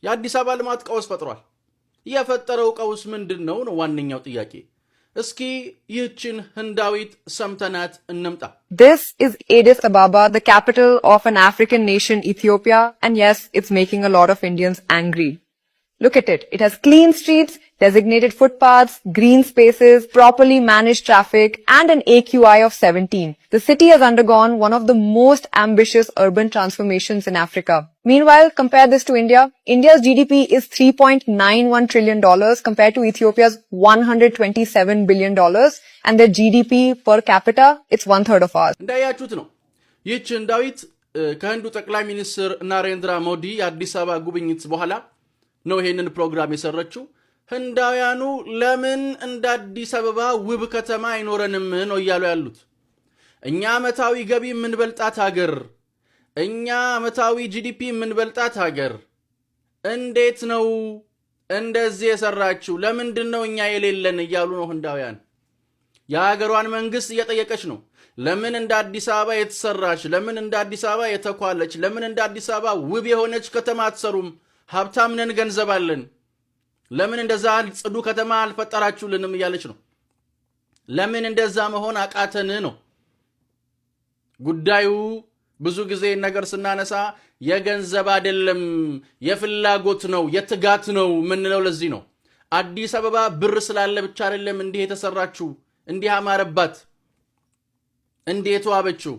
የአዲስ አበባ ልማት ቀውስ ፈጥሯል። የፈጠረው ቀውስ ምንድን ነው ነው ዋነኛው ጥያቄ። እስኪ ይህችን ህንዳዊት ሰምተናት እንምጣ። This is Addis Ababa, the capital of an African nation, Ethiopia, and yes, it's making a lot of Indians angry. Look at it. It has clean streets, designated footpaths, green spaces, properly managed traffic, and an AQI of 17. The city has undergone one of the most ambitious urban transformations in Africa. Meanwhile, compare this to India. India's GDP is $3.91 trillion compared to Ethiopia's $127 billion, and their GDP per capita, it's one third of ours. እንዳያችሁት ነው። ይህች ህንዳዊት ከህንዱ ጠቅላይ ሚኒስትር ናሬንድራ ሞዲ የአዲስ አበባ ጉብኝት በኋላ ነው ይሄንን ፕሮግራም የሰራችው። ህንዳውያኑ ለምን እንደ አዲስ አበባ ውብ ከተማ አይኖረንም ነው እያሉ ያሉት። እኛ ዓመታዊ ገቢ የምንበልጣት ሀገር፣ እኛ ዓመታዊ GDP የምንበልጣት ሀገር እንዴት ነው እንደዚህ የሰራችው? ለምንድን ነው እኛ የሌለን እያሉ ነው ህንዳውያን። የሀገሯን መንግስት እየጠየቀች ነው። ለምን እንደ አዲስ አበባ የተሰራች፣ ለምን እንደ አዲስ አበባ የተኳለች፣ ለምን እንደ አዲስ አበባ ውብ የሆነች ከተማ አትሰሩም? ሀብታም ነን፣ ገንዘብ አለን። ለምን እንደዛ ጽዱ ከተማ አልፈጠራችሁልንም እያለች ነው። ለምን እንደዛ መሆን አቃተን ነው ጉዳዩ። ብዙ ጊዜ ነገር ስናነሳ የገንዘብ አይደለም፣ የፍላጎት ነው፣ የትጋት ነው የምንለው ለዚህ ነው። አዲስ አበባ ብር ስላለ ብቻ አይደለም እንዲህ የተሰራችው፣ እንዲህ አማረባት፣ እንዲህ የተዋበችው፣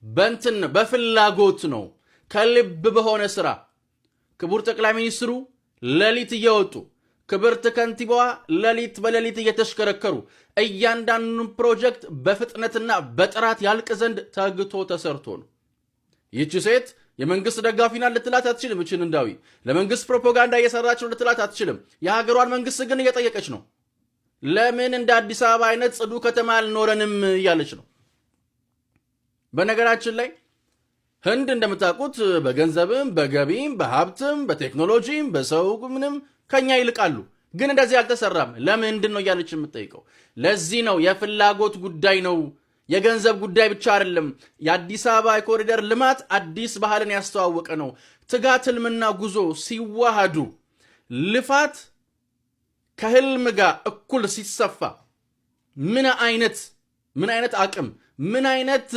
በንትን በፍላጎት ነው፣ ከልብ በሆነ ስራ። ክቡር ጠቅላይ ሚኒስትሩ ሌሊት እየወጡ፣ ክብርት ከንቲባዋ ሌሊት በሌሊት እየተሽከረከሩ እያንዳንዱን ፕሮጀክት በፍጥነትና በጥራት ያልቅ ዘንድ ተግቶ ተሰርቶ ነው። ይህች ሴት የመንግስት ደጋፊ ናት ልትላት አትችልም። ይችን ህንዳዊ ለመንግስት ፕሮፓጋንዳ እየሰራች ነው ልትላት አትችልም። የሀገሯን መንግስት ግን እየጠየቀች ነው። ለምን እንደ አዲስ አበባ አይነት ጽዱ ከተማ አልኖረንም እያለች ነው። በነገራችን ላይ ህንድ እንደምታውቁት በገንዘብም፣ በገቢም፣ በሀብትም፣ በቴክኖሎጂም፣ በሰው ምንም ከኛ ይልቃሉ። ግን እንደዚህ አልተሰራም። ለምንድን ነው እያለች የምትጠይቀው። ለዚህ ነው የፍላጎት ጉዳይ ነው፣ የገንዘብ ጉዳይ ብቻ አይደለም። የአዲስ አበባ የኮሪደር ልማት አዲስ ባህልን ያስተዋወቀ ነው። ትጋት፣ ህልምና ጉዞ ሲዋሃዱ፣ ልፋት ከህልም ጋር እኩል ሲሰፋ ምን አይነት አቅም፣ ምን አይነት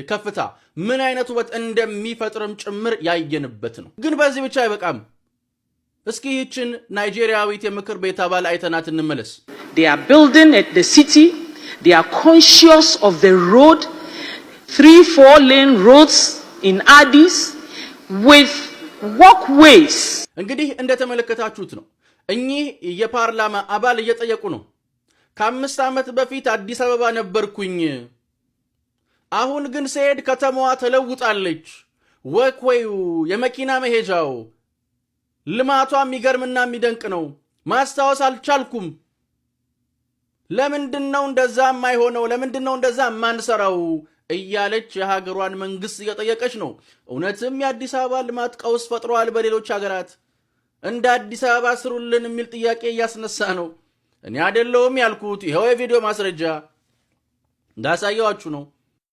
ከፍታ፣ ምን አይነት ውበት እንደሚፈጥርም ጭምር ያየንበት ነው። ግን በዚህ ብቻ አይበቃም። እስኪ ይህችን ናይጄሪያዊት የምክር ቤት አባል አይተናት እንመለስ። They are building the city. They are conscious of the road, three, four-lane roads in Addis with walkways. እንግዲህ እንደተመለከታችሁት ነው። እኚህ የፓርላማ አባል እየጠየቁ ነው። ከ5 ዓመት በፊት አዲስ አበባ ነበርኩኝ። አሁን ግን ስሄድ ከተማዋ ተለውጣለች። Walkway ኡ፣ የመኪና መሄጃው፣ ልማቷ የሚገርምና የሚደንቅ ነው። ማስታወስ አልቻልኩም። ለምንድን ነው እንደዛ የማይሆነው? ለምንድን ነው እንደዛ የማንሰራው? እያለች የሀገሯን መንግስት እየጠየቀች ነው። እውነትም የአዲስ አበባ ልማት ቀውስ ፈጥሯል። በሌሎች ሀገራት እንደ አዲስ አበባ ስሩልን የሚል ጥያቄ እያስነሳ ነው። እኔ አይደለሁም ያልኩት፣ ይኸው የቪዲዮ ማስረጃ እንዳሳየዋችሁ ነው።